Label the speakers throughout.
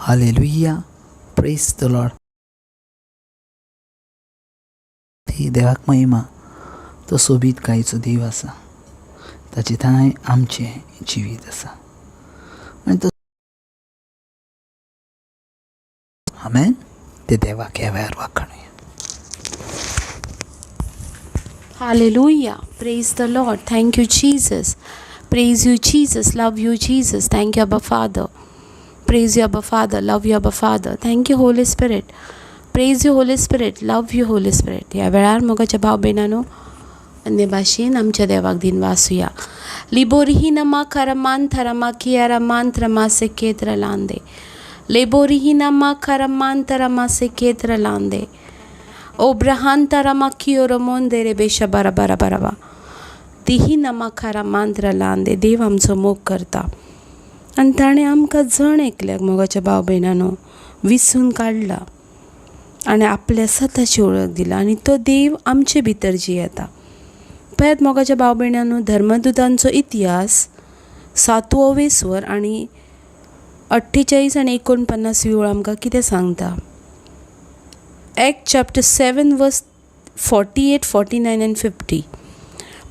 Speaker 1: Hallelujah, praise the Lord. ती देवाक महिमा. तो सोबीत कायचो देव आसा, ताचे थांय आमचें जिवीत आसा आनी तो आमेन. ते देवाक ह्या वेळार वाखाणुया.
Speaker 2: Hallelujah. Praise the Lord. Thank you, Jesus. Praise you, Jesus. Love you, Jesus. Thank you, Abba Father. Praise you, Abba Father. Love you, Abba Father. Thank you, Holy Spirit. Praise you, Holy Spirit. Love you, Holy Spirit. ह्या वेळार मोगाच्या भाव भयणांनो, अन्य भाशेन आमच्या देवाक दिनवासुया. लिबोरिहिनमा खरमान कियारा मांत्रमा सेकेत्र लांदे, लेबोरिहिनमा खरमान सेकेत्र लांदे, ओब्रहांतरमा कियोरो मोंदेरे बेशा बरा बरा बराबा दिहिनमा खरा मांत्र लांदे. देव आमचो मोग करता आनी ताणें आमकां जण एकल्याक, मोगाच्या भाव भयणांनो, विसून काडला आनी आपल्या सताची वळख दिला आनी तो देव आमचे भितर जियेता. पळयात मोगाच्या भाव भयणांनो, धर्मदुतांचो इतिहास सातवो वेस्वर आनी 48 आनी 49 ओळ आमकां कितें सांगता? Act chapter 7 verse 48, 49 and 50.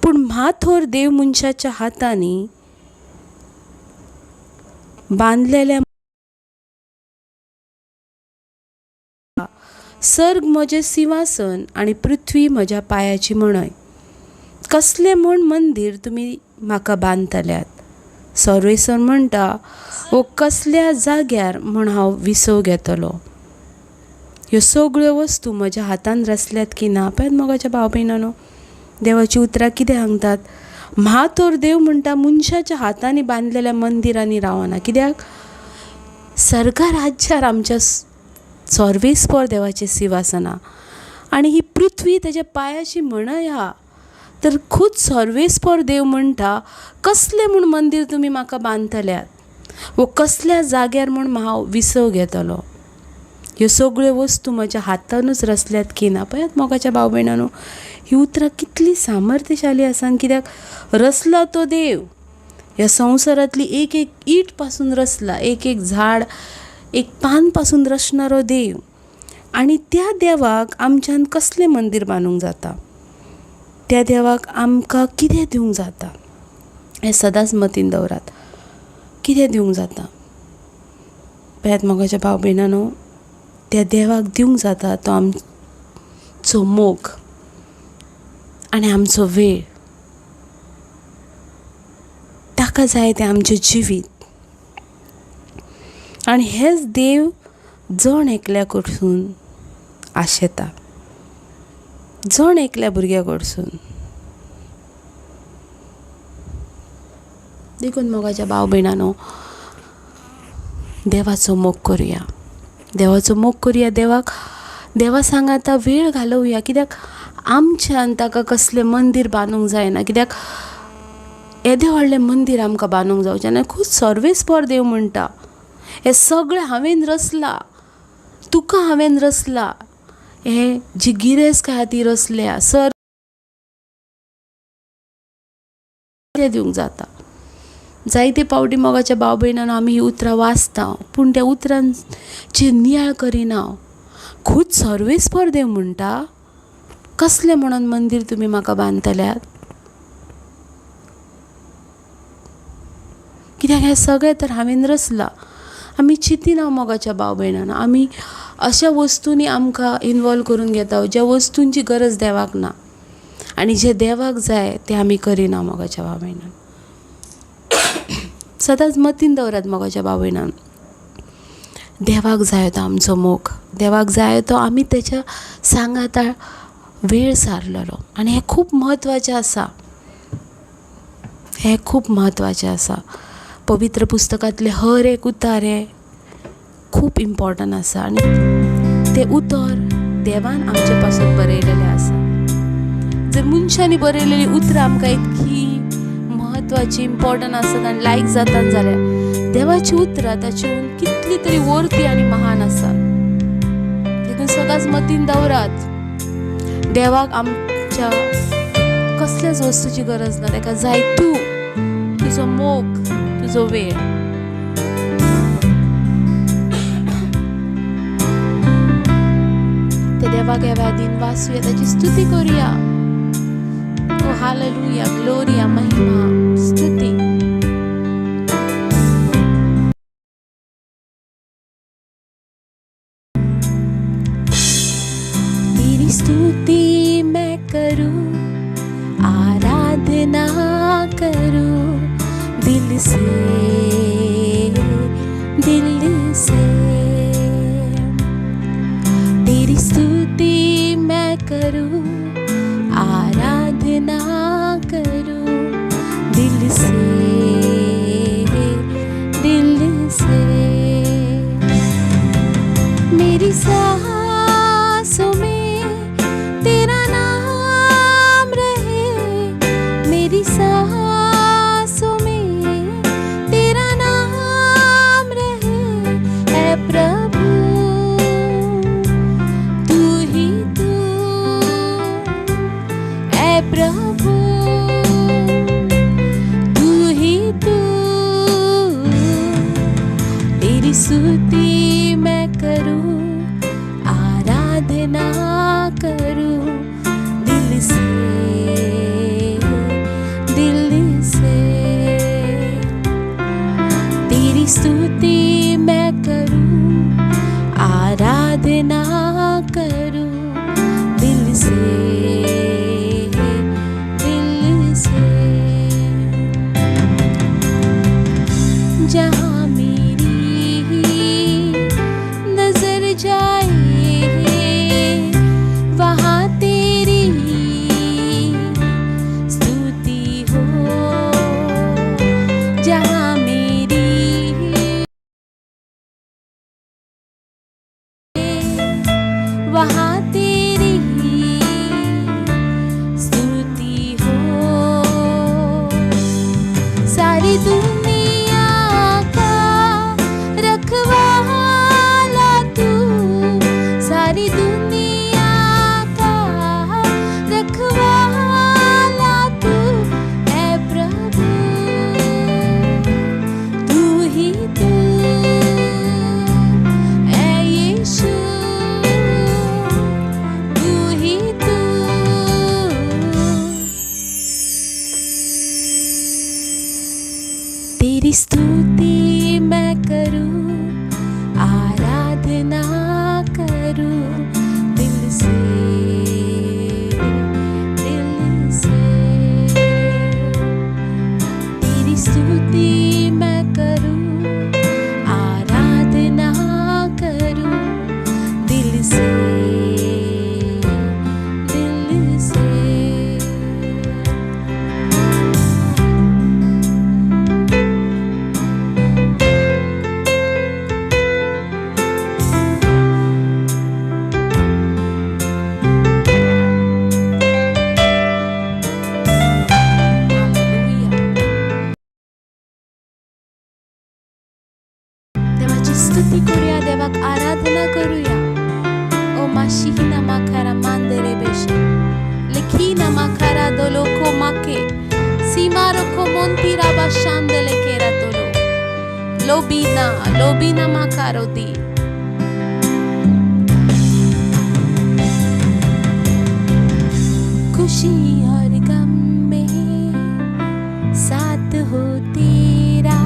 Speaker 2: पूण म्हाथोर देव मनशाच्या हातांनी बांदलेल्या सर्ग म्हजें सिंहासन आनी पृथ्वी म्हज्या पांयाची मणय, कसलें म्हूण मंदीर तुमी म्हाका बांदतल्यात? सर्वेसर म्हणटा, वो कसल्या जाग्यार म्हूण हांव विसव घेतलो? ह्यो सगळ्यो वस्तू म्हज्या हातान रचल्यात की ना? पळयात मोगाच्या भाव भयणांनो, देवाची उतरां कितें सांगतात? म्हाथोर देव म्हणटा, मनशाच्या हातांनी बांदलेल्या मंदिरांनी रावना. कित्याक? सर्गा राज्यार आमच्या सर्वेस्पर देवाचें सिंवासना आनी ही पृथ्वी ताच्या पांयाची म्हणय आहा. तर खूद सर्वेस्पर देव म्हणटा, कसलें म्हूण मंदीर तुमी म्हाका बांदतल्यात, वो कसल्या जाग्यार म्हूण हांव विसव घेतलो? ह्यो सगळ्यो वस्तू म्हज्या हातानूच रचल्यात की ना? पळयात मोगाच्या भाव भयणांनो, ही उतरां कितली सामर्थ्यशाली आसा. कित्याक रचला तो देव ह्या संवसारांतली एक एक ईट पासून रचला, एक एक झाड, एक पान पासून रचणारो देव. आनी त्या देवाक आमच्यान कसलें मंदीर बांदूंक जाता? त्या देवाक आमकां कितें दिवंक जाता? हें सदांच मतीन दवरात, कितें दिवंक जाता? पळयात मोगाच्या भाव भयणांनो, त्या देवाक दिवंक जाता तो आमचो मोग आनी आमचो वेळ. ताका जाय तें आमचें जिवीत. आनी हेच देव जण एकल्या कडसून आशेता, जण एकल्या भुरग्या कडसून. देखून मोगाच्या भाव भयणांनो, देवाचो मोग करुया, देवाचो मोग करुया, देवाक देवा सांगाता वेळ घालोवया. कित्याक आमच्यान ताका कसलें मंदीर बांदूंक जायना. कित्याक येदें व्हडलें मंदीर आमकां बांदूंक जावचें ना. खूब सर्वेस्पर देव म्हणटा, हें सगळें हांवें रचलां, तुका हांवें रचलां, हें जी गिरेस्त आहा ती रचल्या, सर दिवंक जाता. जायते फावटी मोगाच्या भाव भयणांनो, आमी ही उतरां वाचता पूण त्या उतरांचे नियाळ करिना. खूद सर्वेस्पर देव म्हणटा, कसलें म्हणून मंदीर तुमी म्हाका बांदतल्यात? कित्याक हें सगळें तर हांवें रचलां. आमी चिंतिना मोगाच्या भाव भयणांनो, आमी अशा वस्तूंनी आमकां इनवॉल्व करून घेता ज्या वस्तूंची गरज देवाक ना आनी जें देवाक जाय तें आमी करिना. मोगाच्या भाव भयणांनो, सदांच मतीन दवरात मोगाच्या भाव भयणांनो, देवाक जाय तो आमचो मोग, देवाक जाय तो आमी तेच्या सांगाता वेळ सारलेलो. आनी हें खूब म्हत्वाचें आसा, हें खूब म्हत्वाचें आसा. पवित्र पुस्तकांतलें हर एक उतार हें खूब इम्पॉर्टंट आसा आनी तें उतर देवान आमचे पासून बरयलेलें आसा. जर मनशांनी बरयलेलीं उतरां आमकां इतकी म्हत्वाची इम्पॉर्टंट आसत आनी लायक जातात जाल्यार देवाची उतरां ताची कितली तरी वर्ती आनी महान आसा. देखून सदांच मतीन दवरात, देवाक आमच्या कसल्याच वस्तूची गरज ना. ताका जाय तूं, तुजो मोग, तुजो वेळ. देवाक ह्या व्याधीन वाचूया, ताची स्तुती करूया. ओ हालेलुया, ग्लोरिया, महिमा, स्तुती. तेरी स्तुति मैं करूं, आराधना करूं, दिल से, दिल से. तेरी स्तुति मैं करूं, आराधना करूं, दिल से, दिल से. मेरी सांसों में तेरा नाम रहे, मेरी सांसों में तेरा नाम रहे. ऐ प्रभु, तू ही तू, ऐ प्रभु, तू ही तू. तेरी स्तुति मैं करूं, आराधना करूं, दिल से, दिल से. तेरी स्तुति मैं करूं, आराधना करूं, दिल से, दिल से. जहाँ मेरी नजर जाए, वहाँ तेरी स्तुति हो. जहाँ मेरी वहाँ तेरी स्तुति हो. सारी दुनिया का रखवाला तू, सारी दुनिया का रखवाला तू. ऐ प्रभु, तू ही तू, ऐ यीशु, तू ही तू. तेरी स्तुति मैं करूं, आराधना करूं, दिल से, दिल से. तेरी स्तुति मैं करूं, आराधना करूं, दिल से, दिल से. हालेलुया. देवाची स्तुती करूया, देवाक आराधना करूया. ओ माशिहिना माखारा मांदेरे बेशा लेखीना माखारा दोलोको माके सीमारोको मोंतीरा बाशांदले केरा तोलो लोबीना लोबीना माकारो दी. खुशी और गम में साथ हो तेरा,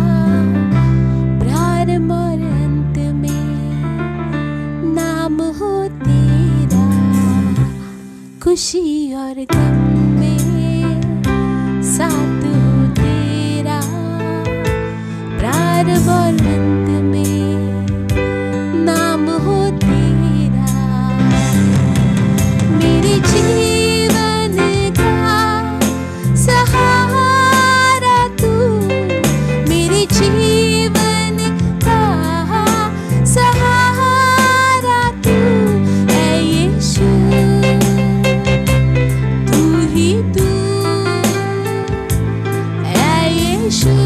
Speaker 2: प्रारंभ और अंत में नाम हो तेरा. खुशी और गम में साथ हो तेरा, प्रारंभ और अंत में नाम हो तेरा. मेरे जीवन का सहारा तू, मेरे जीवन का सहारा तू. ऐ यीशु, तू ही तू, ऐ यीशु,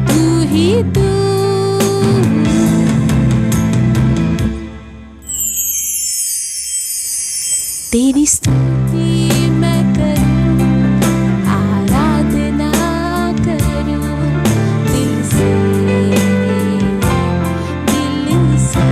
Speaker 2: तू ही तू. तेरी स्तुति मैं करूं, आराधना करूं, दिल से, दिल से.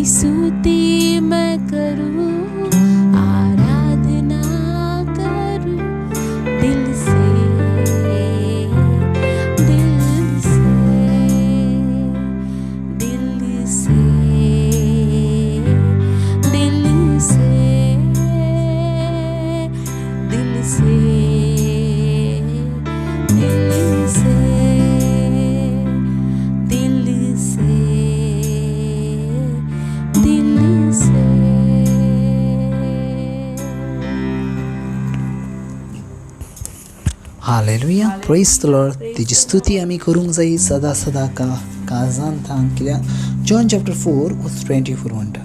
Speaker 2: स्तुति मैं करूं, आराधना करूं दिल से, दिल से, दिल से, दिल से, दिल से, दिल से, दिल से, दिल से।
Speaker 1: हालेलुया, प्रेज the Lord. तेजी स्तुती आमी करूंक जाय सदा सदा का काळजान थावन, कित्याक जॉन चॅप्टर 4 वर्स 24 म्हणटा,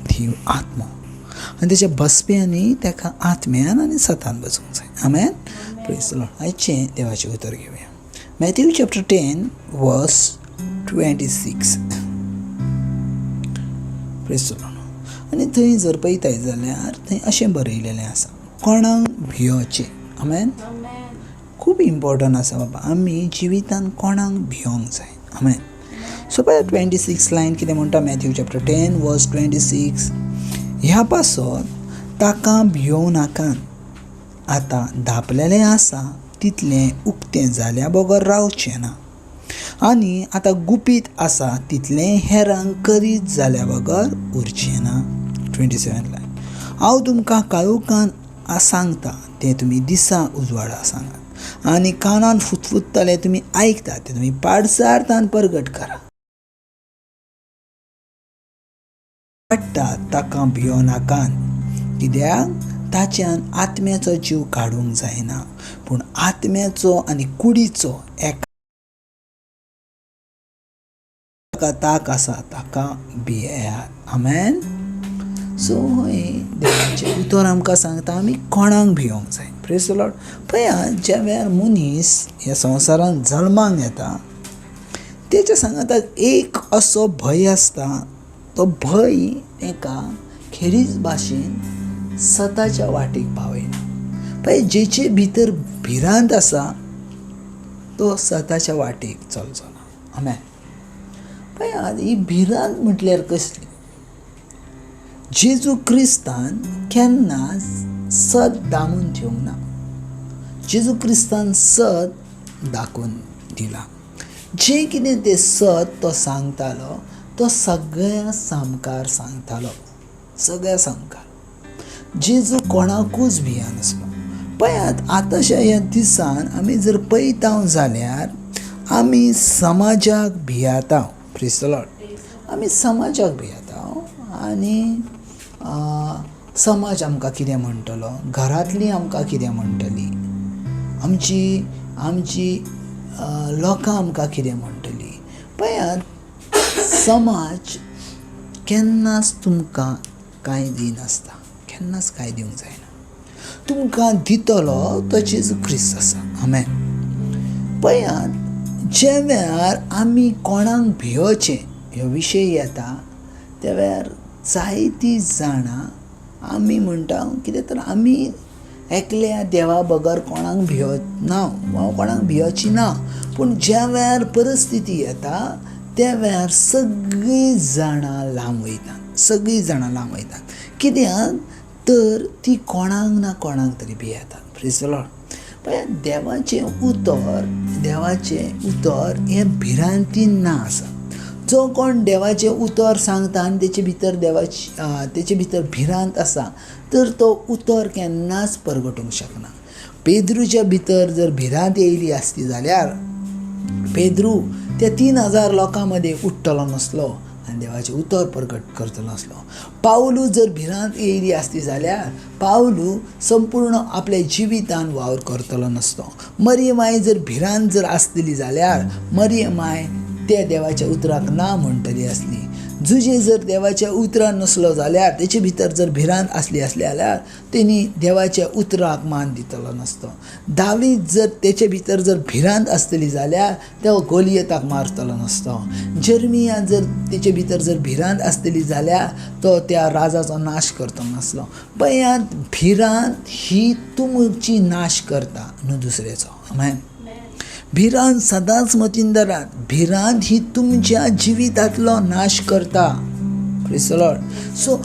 Speaker 1: देव आत्मो आनी तेच्या बसप्यांनी ताका आत्म्यान आनी सतान बसूंक जाय। आमेन, प्रेज the Lord. आयचें देवाचें उतर घेवया, मॅथ्यू चॅप्टर 10 वर्स 26। Praise the Lord. आनी थंय जर पळयताय जाल्यार थंय अशें बरयलेलें आसा, कोणाक भियोचें। आमेन, खूब इम्पॉर्टंट आसा बाबा, आमी जिवितान कोणाक भियोंक जाय। आमेन। सो पळय 26 लायन कितें म्हणटा, मॅथ्यू चॅप्टर 10 वर्स 26, ह्या पासत ताका भियोवं नाकात, आतां धांपलेलें आसा तितलें उक्तें जाल्या बगर रावचें ना, आनी आतां गुपीत आसा तितलें हेरांक करीत जाल्या बगर उरचें ना। 27 लायन, हांव तुमकां काळोखान सांगता तें तुमी दिसा उजवाडा सांगात, आनी कानान फुतफुत्तले तुमी आयकता तें तुमी पाडसार तान परगट करा। वाडटा ताका भियो नाकान, कित्याक ताच्यान आत्म्याचो जीव काडूंक जायना, पूण आत्म्याचो आनी कुडीचो एका ताक आसा ताका भियेयात। आमेन। सो हें देवाचें उतर आमकां सांगता आमी कोणाक भियोंक जाय। Praise the Lord. पळया, ज्या वेळार मनीस ह्या संवसारांत जल्माक येता तेच्या सांगाताक एक असो भंय आसता, तो भंय ताका खेरीज भाशेन सताच्या वाटेक पावयना। पळय, जेचे भितर भिरांत आसा तो सताच्या वाटेक चलचो ना। आमेन। पळया, ही भिरांत म्हटल्यार कसली? जेजू क्रिस्तान केन्नाच सत दामून ठेवंक ना, जेजू क्रिस्तान सत दाखोवन दिलां। जें कितें तें सत तो सांगतालो तो सगळ्या सामकार सांगतालो, सगळ्या सामकार। जेजू कोणाकूच भियानासलो। पळयात, आतांच्या ह्या दिसान आमी जर पळयता जाल्यार आमी समाजाक भियेता। Praise the Lord. आमी समाजाक भियेता आनी समाज आमकां कितें म्हणटलो, घरांतलीं आमकां कितें म्हणटली, आमची आमची लोकां आमकां कितें म्हणटली। पळयात, समाज केन्नाच तुमकां कांय दिनासता, केन्नाच कांय दिवंक जायना। तुमकां दितलो तो जेजू क्रिस्त आसा। आमेन। पळयात, ज्या वेळार आमी कोणाक भियोचें हो विशय येता त्या वेळार जायतीं जाणां आमी म्हणटा कितें तर आमी एकल्या देवा बगर कोणाक भियोना वा कोणाक भियोची ना, पूण ज्या वेळार परिस्थिती येता त्या वेळार सगळीं जाणां लांब वयतात, सगळीं जाणां लांब वयतात। कित्याक तर ती कोणाक ना कोणाक तरी भियेतात। Praise the Lord. पळय, देवाचें उतर, देवाचें उतर हें भिरांतीन ना आसा। जो कोण देवाचें उतर सांगता आनी तेचे भितर देवाची तेचे भितर भिरांत आसा तर तो उतर केन्नाच परगटूंक शकना। पेद्रूच्या भितर जर भिरांत येयली आसती जाल्यार पेद्रू त्या 3000 लोकां मदें उठ्ठलो नासलो आनी देवाचें उतर परगट करतलो नासलो। पावलू जर भिरांत येयली आसती जाल्यार पावलू संपूर्ण आपल्या जिवितान वावर करतलो नासलो। मरियमाय जर भिरांत जर आसतली जाल्यार मरियमाय त्या देवाच्या उतराक ना म्हणटली आसली। जुजे जर देवाच्या उतरान नासलो जाल्यार तेचे भितर जर भिरांत आसली आसली जाल्यार तेणी देवाच्या उतराक मान दितलो नासलो। दावीद जर तेचे भितर जर भिरांत आसतली जाल्यार तो गोलियताक मारतलो नासलो। जेरमिया जर तेचे भितर जर भिरांत आसतली जाल्यार तो त्या राजाचो नाश करतलो नासलो। पळयात, भिरांत ही तुमची नाश करता न्हू दुसऱ्याचो। आमेन। भिरांत सदांच मतीन धरात, भिरांत ही तुमच्या जिवितांतलो नाश करता। Praise the Lord. सो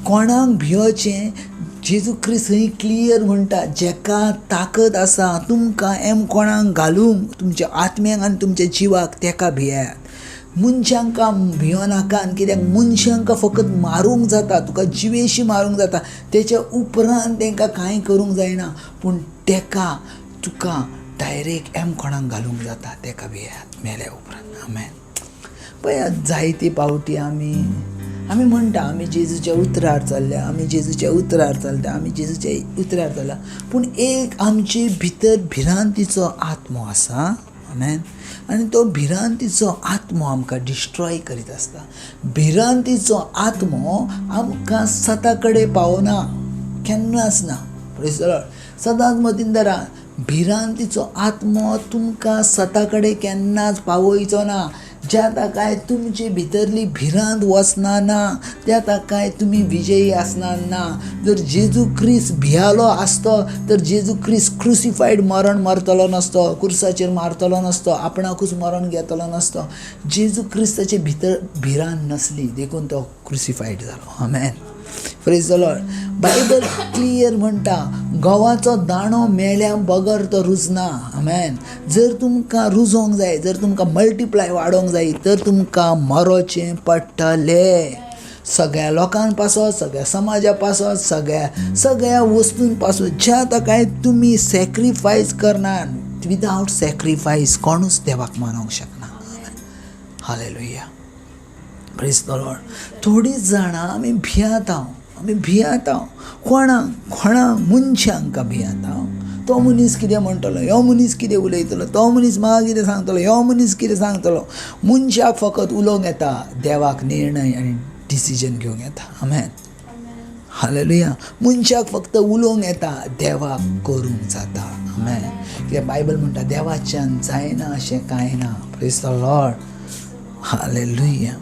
Speaker 1: कोणाक भियोचें जेजू क्रिस्त थंय क्लियर म्हणटा, जेका ताकद आसा तुमकां एम कोणाक घालूंक, तुमच्या आत्म्याक आनी तुमच्या जिवाक, तेका भियात. मनशांकां भियोनाका, कित्याक मनशांकां फकत मारूंक जाता, तुका जिवेशी मारूंक जाता, तेच्या उपरांत तांकां कांय करूंक जायना. पूण तेका तुका डायरेक्ट एम कोणाक घालूंक जाता, तेका भियात मेल्या उपरांत. आमेन. पळयात जायते पावटी आमी आमी म्हणटा आमी जेजूच्या उतरार चल्ल्या, आमी जेजूच्या उतरार चलता, आमी जेजूच्या उतरार चल्ल्या, पूण एक आमचे भितर भिरांतीचो आत्मो आसा. आमेन. आनी तो भिरांतीचो आत्मो आमकां डिस्ट्रॉय करीत आसता. भिरांतीचो आत्मो आमकां सता कडेन पावना, केन्नाच ना. Praise the Lord. सदांच मतीन धरा, भिरांतीचो आत्मो तुमकां सता कडेन केन्नाच पावयचो ना. ज्या ताकाय तुमचे भितरली भिरांत वचना ना, त्या ताकाय तुमी विजयी आसना ना. जर जेजू क्रिस्त भियालो आसतो तर जेजू क्रिस्त क्रुसिफायड मरण मरतलो नासतो, कुर्साचेर मारतलो नासतो, आपणाकूच मरण घेतलो नासतो. जेजू क्रिस्ताचे भितर भिरांत नासली देखून तो क्रुसिफायड जालो. आमेन. Praise the Lord. Bible clear म्हणटा, गंवाचो दाणो मेल्या बगर तो रुजना. आमेन. जर तुमकां रुजोंक जाय, जर तुमकां मल्टिप्लाय वाडोवंक जाय तर तुमकां मरोचें पडटलें. सगळ्या लोकां पासत, सगळ्या समाजा पासत, सगळ्या सगळ्या वस्तूं पासत, ज्या ताकाय तुमी सॅक्रिफायस करना, विदावट सॅक्रिफायस कोणूच देवाक मानोवंक शकना. हालेलुया. Praise the Lord. थोडीं जाणां आमी भियाता, आमी भियाता. कोणाक कोणाक मनशांकां भियाता. तो मनीस कितें म्हणटलो, ह्यो मनीस कितें उलयतलो, तो मनीस म्हाका कितें सांगतलो, ह्यो मनीस कितें सांगतलो. मनशाक फकत उलोवंक येता, देवाक निर्णय आनी डिसिजन घेवंक येता. आमेन. हालेलुया. मनशाक फक्त उलोवंक येता, देवाक करूंक जाता. आमेन. कित्याक बायबल म्हणटा देवाच्यान जायना अशें कांय ना. Praise the Lord. Hallelujah.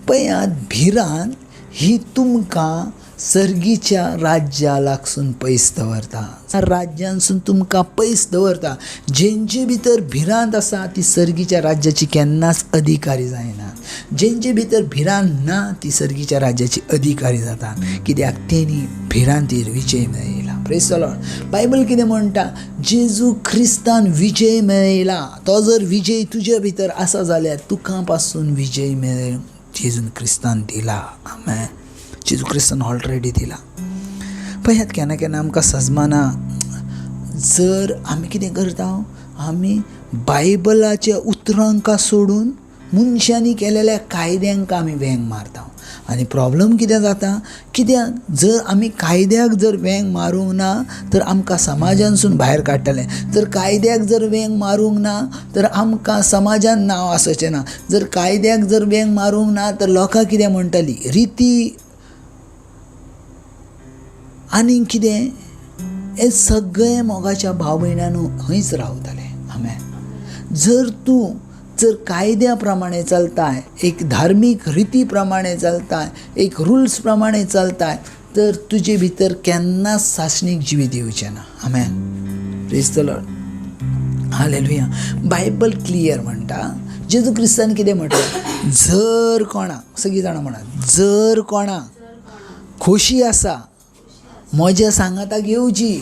Speaker 1: पळयात, भिरांत ही तुमकां सर्गीच्या राज्या लागसून पयस दवरता, राज्यांसून तुमकां पयस दवरता. जेंचे भितर भिरांत आसा ती सर्गीच्या राज्याची केन्नाच अधिकारी जायना. जेंचे भितर भिरांत ना ती सर्गीच्या राज्याची अधिकारी जाता, कित्याक तेणी भिरांतीर Vijay मेळयला. Praise the Lord. Bible कितें म्हणटा, जेजू क्रिस्तान विजय मेळयला. तो जर विजय तुजे भितर आसा जाल्यार तुका पासून विजय मेळय जेजून क्रिस्तान दिला. आमेन. जेजू क्रिस्तान ऑलरेडी दिला. पळयात, केन्ना केन्ना आमकां सजमाना, जर आमी कितें करता, आमी बायबलाच्या उतरांकां सोडून मनशांनी केलेल्या कायद्यांक आमी वेंग मारता. आनी प्रॉब्लम कितें जाता, कित्याक जर आमी कायद्याक जर वेंग मारूंक ना तर आमकां समाजानसून भायर काडटले. जर कायद्याक जर वेंग मारूंक ना तर आमकां समाजान नांव आसचें ना. जर कायद्याक जर वेंग मारूंक ना तर लोकां कितें म्हणटली, रिती आनी कितें, हें सगळें मोगाच्या भाव भयणांनो हंयच रावतलें. आमेन. जर तूं जर कायद्या प्रमाणे चलताय, एक धार्मीक रिती प्रमाणे चलताय, एक रुल्स प्रमाणे चलताय, तर तुजे भितर केन्नाच सासणीक जिवीत येवचें ना. आमेन. Praise the Lord. Hallelujah. Bible clear म्हणटा, जेजू क्रिस्तान कितें म्हटलें, जर कोणाक, सगळीं जाणां म्हणा, जर कोणाक खोशी आसा म्हज्या सांगाताक येवची,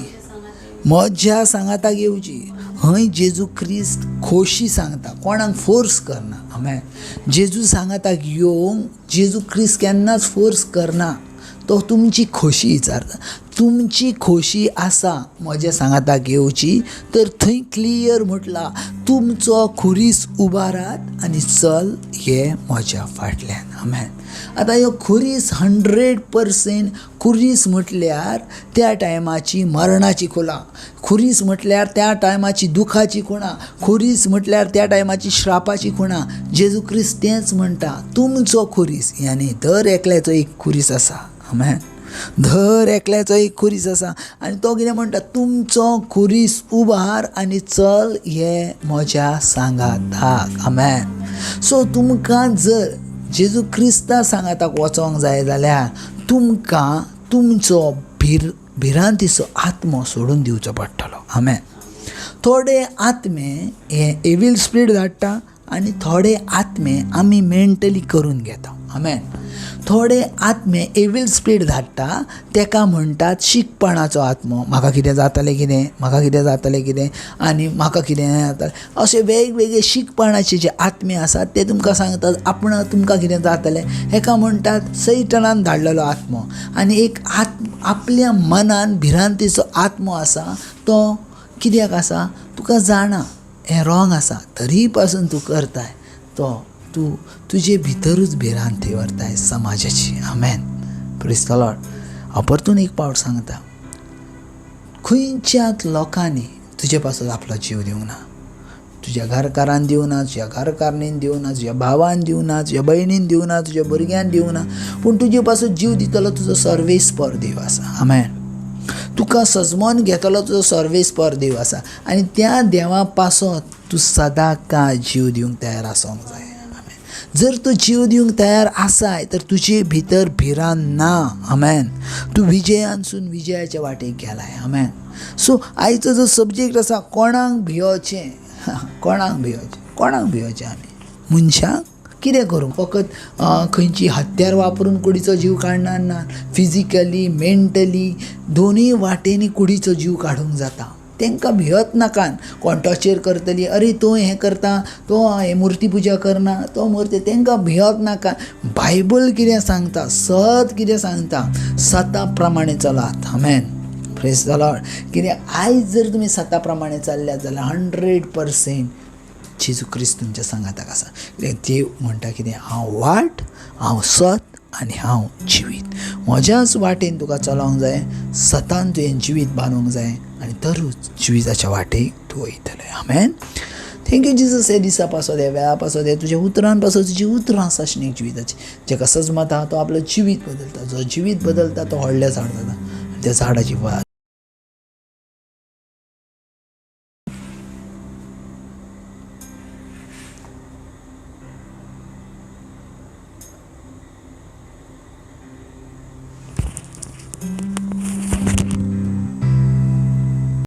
Speaker 1: म्हज्या सांगाताक येवची. हय जेजू क्रिस्त खोशी सांगता, कोणाक फोर्स करना. आमेन. जेजू सांगाताक येवंक जेजू क्रिस्त केन्नाच फोर्स करना. तो तुमची खोशी विचारता. तुमची खोशी आसा म्हज्या सांगाताक येवची तर थंय क्लियर म्हटलां, तुमचो खुरीस उबारात आनी चल हे म्हज्या फाटल्यान. आमेन. आतां ह्यो खुरीस 100% खुरीस म्हटल्यार त्या टायमाची मरणाची खुला, खुरीस म्हटल्यार त्या टायमाची दुखाची खुणा, खुरीस म्हटल्यार त्या टायमाची श्रापाची खुणा. जेजू क्रिस्त तेंच म्हणटा, तुमचो खुरीस, यानी दर एकल्याचो एक खुरीस आसा. आमेन. दर एकल्याचो एक खुरीस आसा आनी तो कितें म्हणटा, तुमचो खुरीस उबार आनी चल हे म्हज्या सांगाताक. आमेन. सो तुमकां जर जेजू क्रिस्ता सांगाताक वचोंक जाय जाल्यार तुमकां तुमचो भिरांतीचो आत्मो सोडून दिवचो पडटलो. आमेन. थोडे आत्मे हे एवील स्पिरीट धाडटा आनी थोडे आत्मे आमी मेंटली करून घेता. आमेन. थोडे आत्मे एवील स्पिरीट धाडटा, तेका म्हणटात शिकपणाचो आत्मो. म्हाका कितें जातलें कितें, म्हाका कितें जातलें कितें, आनी म्हाका कितें जातलें, अशे वेगवेगळे शिकपणाचे जे आत्मे आसात ते तुमकां सांगतात आपण तुमकां कितें जातलें. हेका म्हणटात सैतानान धाडलेलो आत्मो. आनी एक आपल्या मनान भिरांतीचो आत्मो आसा, तो कित्याक आसा, तुका जाणा हें रॉंग आसा तरी पासून तूं करताय, तो तूं तुजे भितरूच भिरांती व्हरताय समाजाची. आमेन. Praise the Lord. हांव परतून एक पावट सांगता, खंयच्याच लोकांनी तुजे पासून आपलो जीव दिवंक ना. तुज्या घरकारान दिवना, तुज्या घरकारणीन दिवना, तुज्या भावान दिवना, तुज्या भयणीन दिवना, तुज्या भुरग्यान दिवना, पूण तुजे पासून जीव दितलो तुजो सर्वेस्पर देव आसा. आमेन. तुका सजमोन घेतलो तुजो सर्वेस्पर देव आसा आनी त्या देवा पासत तूं सदां काळ जीव दिवंक तयार आसूंक जाय. जर तूं जीव दिवंक तयार आसाय तर तुजे भितर भिरांत ना. आमेन. तूं विजयानसून विजयाच्या वाटेक गेलाय. आमेन. सो आयचो जो सब्जेक्ट आसा, कोणाक भियोचें, कोणाक भियोचें, कोणाक भियोचें आमी मनशांक कितें करूं? फकत खंयची हत्यार वापरून कुडीचो जीव काडना ना, फिजिकली मेंटली दोनूय वाटेनी कुडीचो जीव काडूंक जाता. तांकां भियत नाकान, कोण टॉर्चर करतली, अरे तो हें करता, तो हें मुर्ती पुजा करना, तो मुर्ती, तांकां भियत नाका. बायबल कितें सांगता, सत कितें सांगता, सता प्रमाणे चलात. आमेन. Praise the Lord. कित्याक आयज जर तुमी सता प्रमाणे चल्ल्यात जाल्यार 100% जेजू क्रिस्त तुमच्या सांगाताक आसा. कित्याक देव म्हणटा कितें, हांव वाट, हांव सत आनी हांव जिवीत. म्हज्याच वाटेन तुका चलोवंक जाय, सतान तुवें जिवीत बांदूंक जाय आनी तरूच जिविताच्या वाटेक तूं वयतलें. आमेन. Thank you Jesus. हे दिसा पासत, ह्या वेळा पासत, हे तुज्या उतरान पासत, तुजी उतरां आसा आशिल्लीं जिविताची. जेका सजमता तो आपलो जिवीत बदलता, जो जिवीत बदलता तो व्हडलें झाड जाता आनी त्या झाडाची